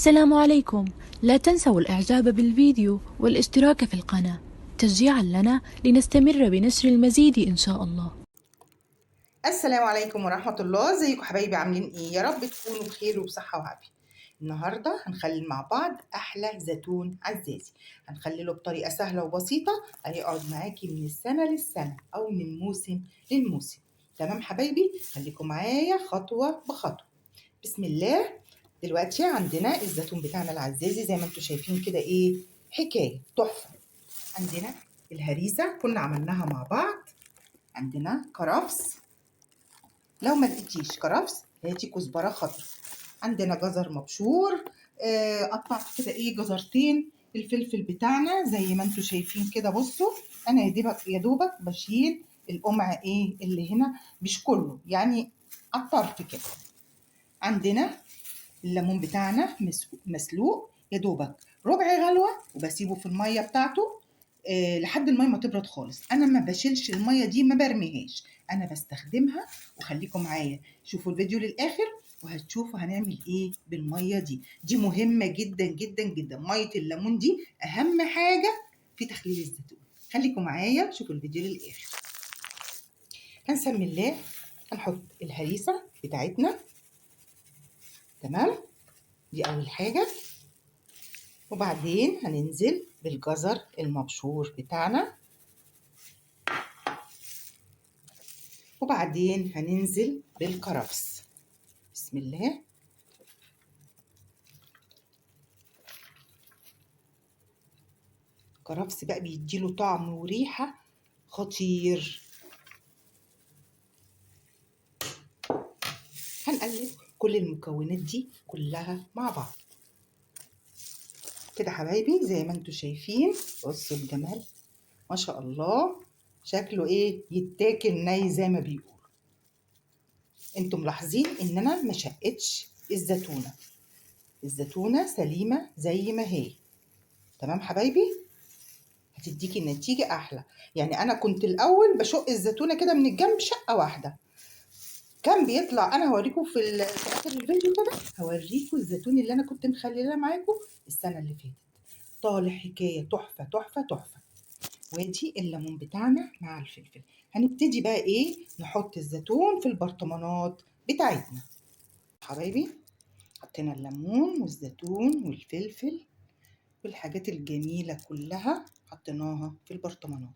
السلام عليكم. لا تنسوا الإعجاب بالفيديو والاشتراك في القناة تشجيعا لنا لنستمر بنشر المزيد إن شاء الله. السلام عليكم ورحمة الله. ازيكم حبايبي، عاملين ايه؟ يا رب تكونوا بخير وبصحة وعافية. النهاردة هنخلل مع بعض أحلى زيتون عزازي، هنخلله بطريقة سهلة وبسيطة، هيقعد معاكي من السنة للسنة أو من موسم للموسم. تمام حبايبي، خليكم معايا خطوة بخطوة. بسم الله. دلوقتي عندنا الزيتون بتاعنا العزازي زي ما انتم شايفين كده، ايه حكاية تحفة. عندنا الهريسة كنا عملناها مع بعض، عندنا كرفس، لو ما لقيتيش كرفس هاتي كزبره خضراء، عندنا جزر مبشور، قطعت كده ايه جزرتين، الفلفل بتاعنا زي ما انتم شايفين كده. بصوا انا يا دوبك بشيل القمع ايه اللي هنا، مش كله يعني على الطرف كده. عندنا الليمون بتاعنا مسلوق يا دوبك ربع غلوه، وبسيبه في المية بتاعته لحد المية ما تبرد خالص. انا ما بشيلش المية دي، ما برميهاش، انا بستخدمها. وخليكم معايا شوفوا الفيديو للاخر وهتشوفوا هنعمل ايه بالمية دي. دي مهمة جدا جدا جدا، مية الليمون دي اهم حاجة في تخليل الزيتون. خليكم معايا شوفوا الفيديو للاخر. هنسمي الله، هنحط الهريسه بتاعتنا. تمام، دي اول حاجة. وبعدين هننزل بالجزر المبشور بتاعنا، وبعدين هننزل بالكرفس. بسم الله. الكرفس بقى بيديله طعم وريحة خطير. هنقلب كل المكونات دي كلها مع بعض كده حبايبي زي ما انتم شايفين. بصوا الجمال ما شاء الله، شكله ايه، يتاكل ني زي ما بيقولوا. انتم ملاحظين ان انا ما شقتش الزيتونه، الزيتونه سليمة زي ما هي. تمام حبايبي، هتديكي النتيجة احلى. يعني انا كنت الاول بشق الزيتونه كده من الجنب شقه واحدة، كان بيطلع، انا هوريكم في اخر الفيديو كده هوريكم الزيتون اللي انا كنت مخللاه معاكم السنة اللي فاتت، طالع حكاية تحفة تحفة تحفة. وادي الليمون بتاعنا مع الفلفل. هنبتدي بقى ايه، نحط الزيتون في البرطمانات بتاعتنا. حبايبي حطينا الليمون والزيتون والفلفل والحاجات الجميلة كلها حطيناها في البرطمانات.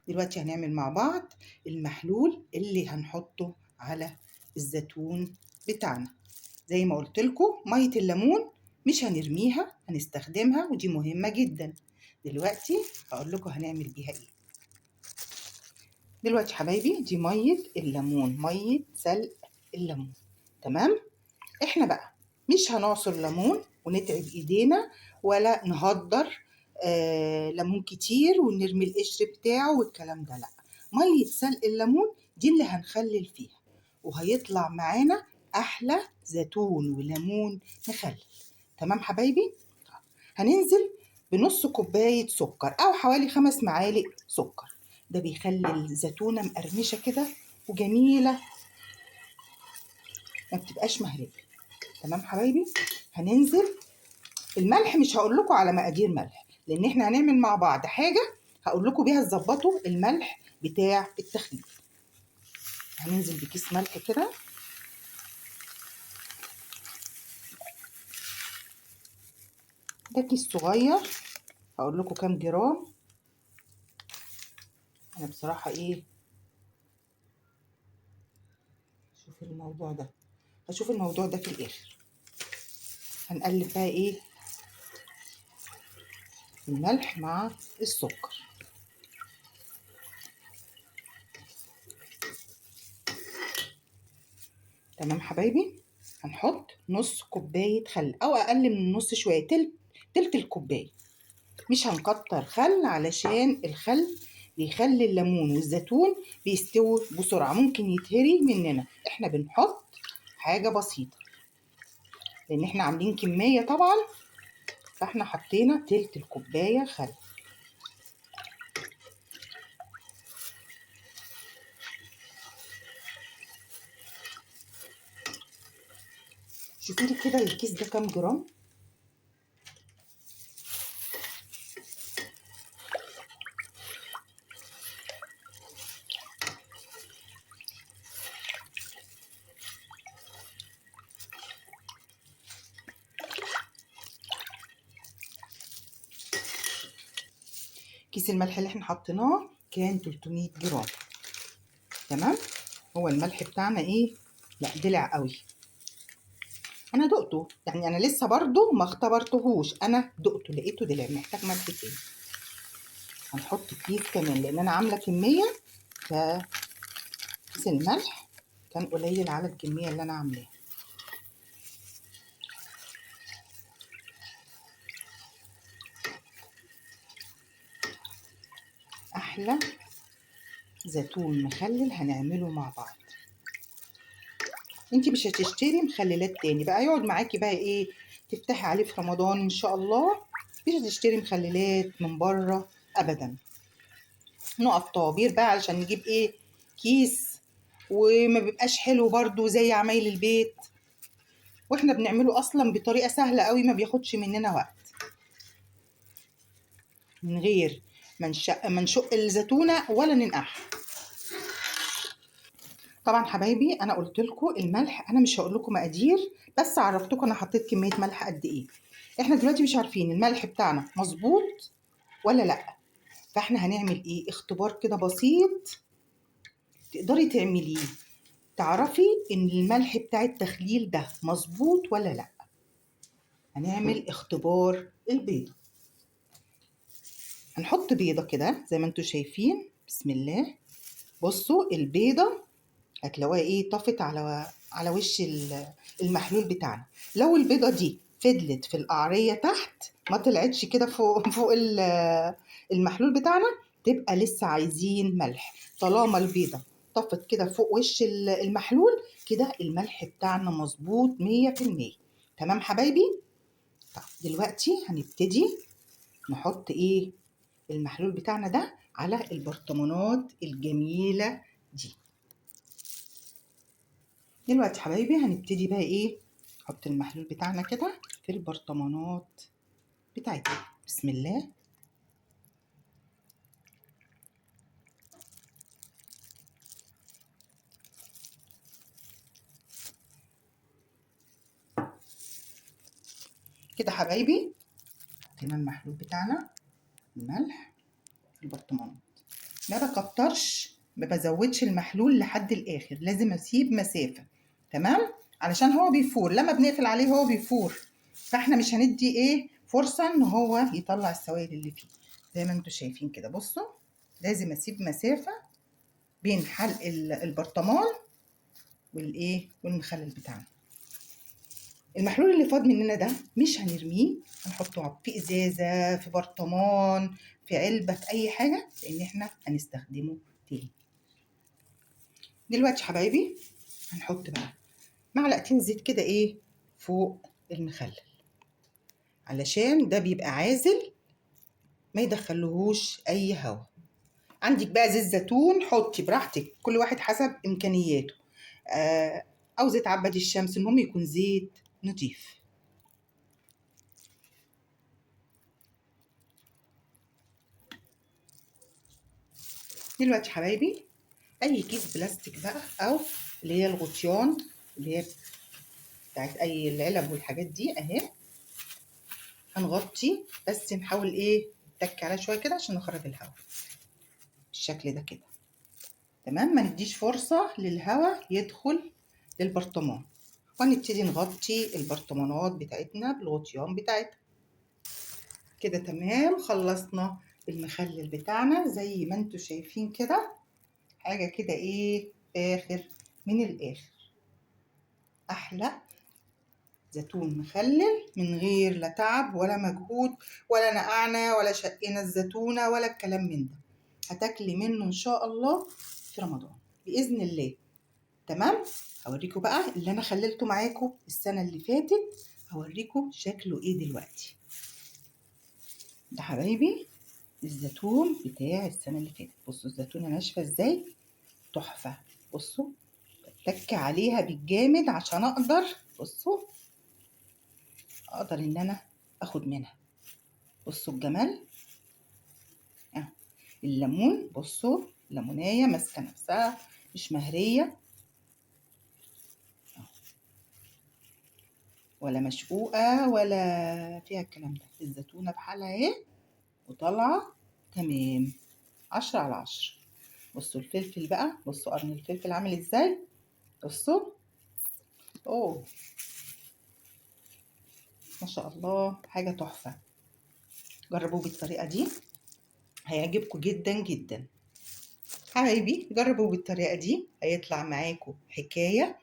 دلوقتي هنعمل مع بعض المحلول اللي هنحطه على الزيتون بتاعنا. زي ما قلت لكم مية الليمون مش هنرميها، هنستخدمها، ودي مهمة جدا. دلوقتي هقول لكم هنعمل بيها ايه. دلوقتي حبايبي دي مية الليمون، مية سلق الليمون. تمام، احنا بقى مش هنعصر ليمون ونتعب ايدينا ولا نهدر ليمون كتير ونرمي القشر بتاعه والكلام ده، لا. مية سلق الليمون دي اللي هنخلل فيها، وهيطلع معانا احلى زيتون وليمون مخلل. تمام حبايبي، هننزل بنص كوباية سكر او حوالي 5 معالق سكر. ده بيخلي الزيتونه مقرمشه كده وجميلة، ما بتبقاش مهريه. تمام حبايبي، هننزل الملح. مش هقول لكم على مقادير ملح لان احنا هنعمل مع بعض حاجة هقول لكم بيها تظبطوا الملح بتاع التخليل. هننزل بكيس ملح كده، ده كيس صغير، هقول لكم كام جرام. انا بصراحة ايه، شوف الموضوع ده، هشوف الموضوع ده في الاخر. هنقلب بقى ايه الملح مع السكر. تمام حبايبي، هنحط نص كوباية خل او اقل من النص شوية، تلت الكوباية. مش هنكتر خل علشان الخل بيخلي الليمون والزيتون بيستووا بسرعة، ممكن يتهري مننا. احنا بنحط حاجة بسيطة لان احنا عاملين كمية طبعا، فاحنا حطينا تلت الكوباية خل. شوفي لي كده الكيس ده كام جرام. كيس الملح اللي احنا حطيناه كان 300 جرام. تمام. هو الملح بتاعنا ايه؟ لا دلع قوي. انا دقته، يعني انا لسه برضو ما اختبرتهوش، انا دقته لقيته دلع، محتاج ملح تاني. هنحط كيس كمان لان انا عامله كمية، فكيس الملح كان قليل على الكمية اللي انا عاملاها. احلى زيتون مخلل هنعمله مع بعض. انتي مش هتشتري مخللات تاني بقى، يقعد معاكي بقى ايه، تفتحي عليه في رمضان ان شاء الله. مش هتشتري مخللات من بره ابدا. نقف طوابير بقى علشان نجيب ايه، كيس، وما بيبقاش حلو برضو زي عمايل البيت، واحنا بنعمله اصلا بطريقة سهلة قوي، ما بياخدش مننا وقت، من غير ما نشق الزيتونه ولا ننقعها. طبعا حبايبي انا قلت لكم الملح، انا مش هقول لكم مقادير، بس عرفتكم انا حطيت كمية ملح قد ايه. احنا دلوقتي مش عارفين الملح بتاعنا مظبوط ولا لا، فاحنا هنعمل ايه، اختبار كده بسيط تقدري تعمليه، تعرفي ان الملح بتاع التخليل ده مظبوط ولا لا. هنعمل اختبار البيضة. هنحط بيضة كده زي ما انتم شايفين، بسم الله. بصوا البيضة هتلاقوها ايه، طفت على وش المحلول بتاعنا. لو البيضة دي فضلت في القعريه تحت، ما طلعتش كده فوق المحلول بتاعنا، تبقى لسه عايزين ملح. طالما البيضة طفت كده فوق وش المحلول كده، الملح بتاعنا مظبوط 100%. تمام حبايبي. طب دلوقتي هنبتدي نحط ايه المحلول بتاعنا ده على البرطمانات الجميلة دي. دلوقتي حبايبي هنبتدي بقى ايه، نحط المحلول بتاعنا كده في البرطمانات بتاعتنا. بسم الله. كده حبايبي حطينا المحلول بتاعنا، الملح في البرطمانات. ما بكترش، ما بزودش المحلول لحد الاخر، لازم اسيب مسافة. تمام، علشان هو بيفور، لما بنقفل عليه هو بيفور، فاحنا مش هندي ايه فرصة ان هو يطلع السوائل اللي فيه. زي ما انتم شايفين كده، بصوا لازم اسيب مسافة بين حلق البرطمان والايه والمخلل بتاعنا. المحلول اللي فاض مننا ده مش هنرميه، هنحطه في ازازة، في برطمان، في علبة، في اي حاجة، لان احنا هنستخدمه تاني. دلوقتي حبايبي هنحط بقى معلقتين زيت كده ايه فوق المخلل، علشان ده بيبقى عازل ما يدخلهوش اي هواء. عندك بقى زيت زيتون حطي براحتك، كل واحد حسب امكانياته، او زيت عباد الشمس، المهم يكون زيت نضيف. دلوقتي حبايبي اي كيس بلاستيك بقى، او اللي هي الغطيان اللي هي بتاعت اي العلب والحاجات دي اهي، هنغطي بس نحاول ايه نتك عليها شوية كده عشان نخرج الهواء بالشكل ده كده. تمام، ما نديش فرصة للهواء يدخل للبرطمان، وهنبتدي نغطي البرطمانات بتاعتنا بالغطيان بتاعتها كده. تمام، خلصنا المخلل بتاعنا زي ما انتم شايفين كده، حاجة كده ايه اخر من الاخر، احلى زيتون مخلل من غير لا تعب ولا مجهود ولا نقعنا ولا شقينا الزيتونه ولا الكلام من ده. هتاكلي منه ان شاء الله في رمضان باذن الله. تمام، هوريكم بقى اللي انا خللته معاكم السنة اللي فاتت، هوريكم شكله ايه دلوقتي. ده حبايبي الزيتون بتاع السنة اللي فاتت. بصوا الزيتونه ناشفة ازاي، تحفة. بصوا بتك عليها بالجامد عشان اقدر، بصوا اقدر ان انا اخد منها. بصوا الجمال، الليمون، بصوا الليمونيه ماسكه نفسها مش مهريه ولا مشقوقه ولا فيها الكلام ده. الزيتونه بحالها اهي وطالعه تمام، 10 على 10. بصوا الفلفل بقى، بصوا قرن الفلفل عامل ازاي. بصوا، اوه ما شاء الله، حاجة تحفة. جربوه بالطريقة دي هيعجبكم جدا جدا حبايبي. جربوه بالطريقة دي هيطلع معاكم حكاية.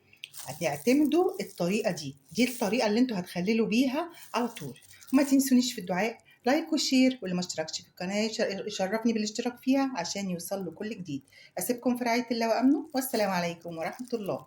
هتعتمدوا الطريقة دي، دي الطريقة اللي انتوا هتخللوا بيها على طول. وما تنسونيش في الدعاء، like و share، واللي ما اشتركش في القناة يشرفني بالاشتراك فيها عشان يوصل له كل جديد. أسيبكم في رعاية الله وأمنه، والسلام عليكم ورحمة الله.